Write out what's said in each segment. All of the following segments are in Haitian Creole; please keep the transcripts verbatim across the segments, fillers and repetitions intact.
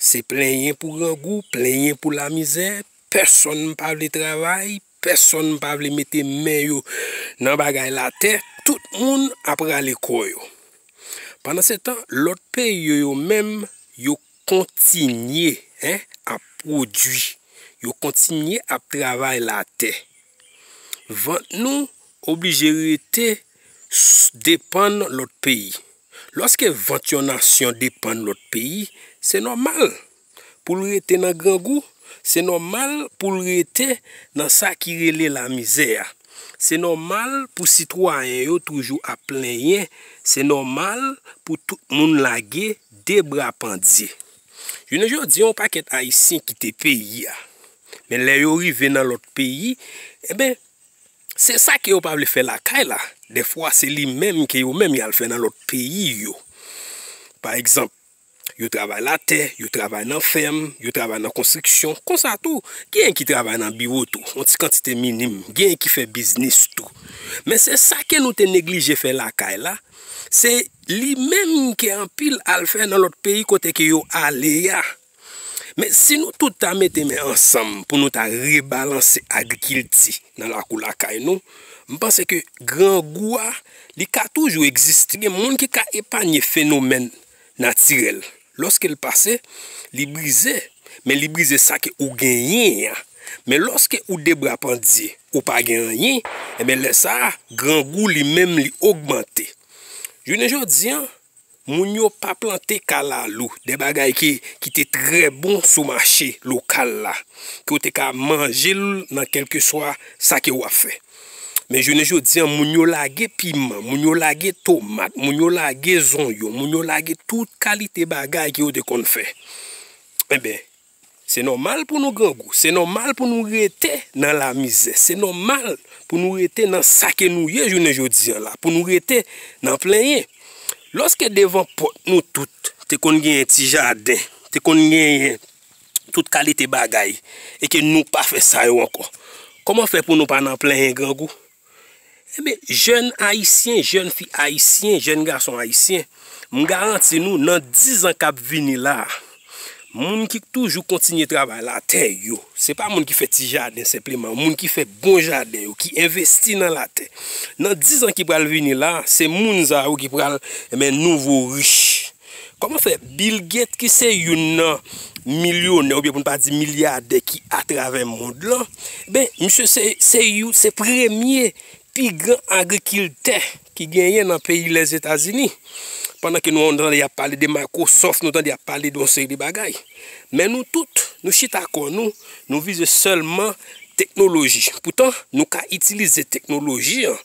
Se plenyen pou grangou, plenyen pou lamizè, pèsonn pa vle travay, pèsonn pa vle mete men yo nan bagay latè, tout moun ap rale kò yo. Pandan se tan, lòt peyi yo, yo menm, yo kontinye, en, ap pwodui, yo kontinye ap travay latè. Vant nou oblije rete s-, depann lòt peyi. Lòske vant yon nasyon depann lòt peyi, se nòmal pou l rete nan grangou, se nòmal pou l rete nan sa ki rele lamizè a. Se nòmal pou sitwayen yo toujou ap plenyen, se nòmal pou tout moun lage de bra pandye. Jounen jodi a, yon pakèt Ayisyen kite peyi a. Men lè yo rive nan lòt peyi, enben, se sa ke yo pa vle fè lakay la. Dèfwa, se li menm ke yo menm y al fè nan lòt peyi yo. Pa egzanp, yo travay latè, yo travay nan fèm, yo travay nan konstriksyon. Konsa tou, genyen ki travay nan biwo tou, yon ti kantite minim, genyen ki fè biznis tou. Men se sa ke nou te neglije fè lakay la, se li menm ke anpil al fè nan lòt peyi kote ke yo ale a. Men si nou tout ta mete men ansanm pou nou ta rebalanse agrikilti nan lakou lakay nou, m panse ke grangou a, li ka toujou egziste. Gen moun ki ka epanye fenomèn natirèl. Lòske l pase, li brize, men li brize sa ke ou genyen an. Men lòske ou de bra pandye, ou pa gen anyen, enben lè sa a, grangou li menm li ogmante. Jounen jodi a, moun yo pa plante kalalou, de bagay ki, ki te trè bon sou mache lokal la, ke w te ka manje l nan kèlkeswa sa ke w ap fè. Men jounen jodi a, moun yo lage piman, moun yo lage tomat, moun yo lage zonyon, moun yo lage tout kalite bagay ke yo te konn fè. Enben, se nòmal pou nou grangou, se nòmal pou nou rete nan lamizè, se nòmal pou nou rete nan sa ke nou ye jounen jodi a la, pou nou rete nan plenyen. Lòske devan pòt nou tout te konn genyen ti jaden, te konn genyen tout kalite bagay, e ke nou pa fè sa yo ankò, kòman fè pou nou pa nan plenyen grangou? Ebyen, jèn ayisyen, jèn fi ayisyen, jèn gason ayisyen, m garanti nou, nan diz an k ap vini la a, moun ki toujou kontinye travay latè yo, se pa moun ki fè ti jaden senpleman, moun ki fè bon jaden yo, ki envesti nan latè. Nan diz an ki pral vini la a, se moun sa yo ki pral, ebyen, nouvo rich. Kòman fè Bill Gates, ki se youn nan milyonè, oubyen pou n pa di milyadè ki atravè mond lan, ben, misye se, se you-, se premye pi gran agrikiltè ki genyen nan peyi Lèzetazini. Pandan ke nou tande y ap pale de Microsoft, nou tande y ap pale de yon seri de bagay. Men nou tout, nou chita kò nou, nou vize sèlman teknoloji. Poutan, nou ka itilize teknoloji an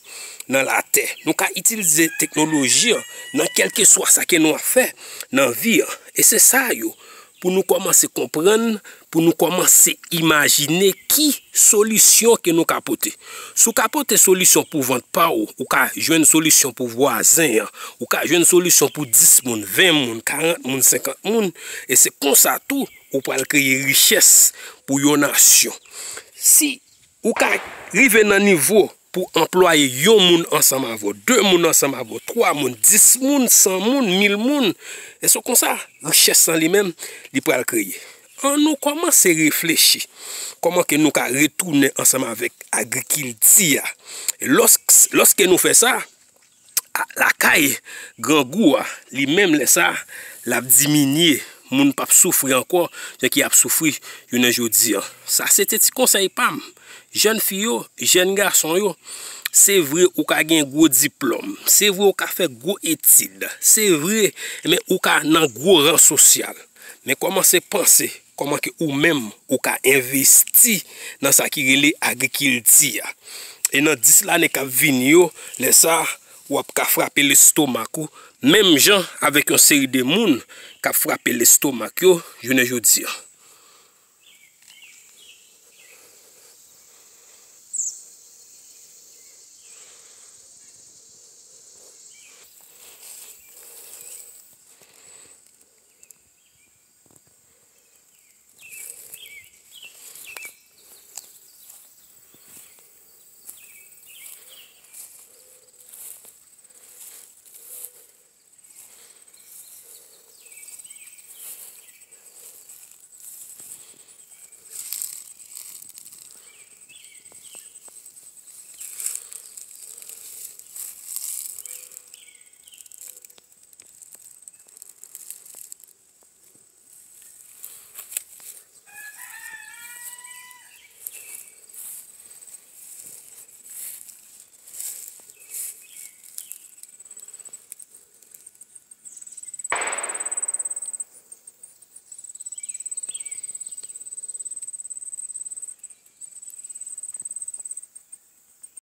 nan latè. Nou ka itilize teknoloji an nan kèlkeswa sa ke nou ap fè nan vi an. E se sa yo, pou nou kòmanse konprann, pou nou kòmanse imajine ki solisyon ke nou ka pote. Si w ka pote solisyon pou vant pa w, ou ka jwenn solisyon pou vwazen an, ou ka jwenn solisyon pou dis moun, ven moun, karant moun, senkant moun, e se konsa tou ou pral kreye richès pou yon nasyon. Si ou ka rive nan nivo pou anplwaye yon moun ansanm avè w, de moun ansanm avè w, twa moun, dis moun, san moun, mil moun, e se konsa richès lan li menm, li pral kreye. Ann nou kòmanse reflechi kòman ke nou ka retounen ansanm avèk agrikilti a. E lòs-, lòske nou fè sa, a, lakay grangou a, li menm lè sa, l ap diminye. Moun p ap soufri ankò jan ke y ap soufri jounen jodi a. Sa se te ti konsèy pa m. Jèn fi yo, jèn gason yo, se vre ou ka gen gwo diplòm, se vre ou ka fè gwo etid, se vre, men ou ka nan gwo ran sosyal. Men kòmanse panse kòman ke ou menm ou ka envesti nan sa ki rele agrikilti a. E nan dis lane k ap vini yo, lè sa, w ap ka frape lestomak ou, menm jan avèk yon seri de moun k ap frape lestomak yo jounen jodi a.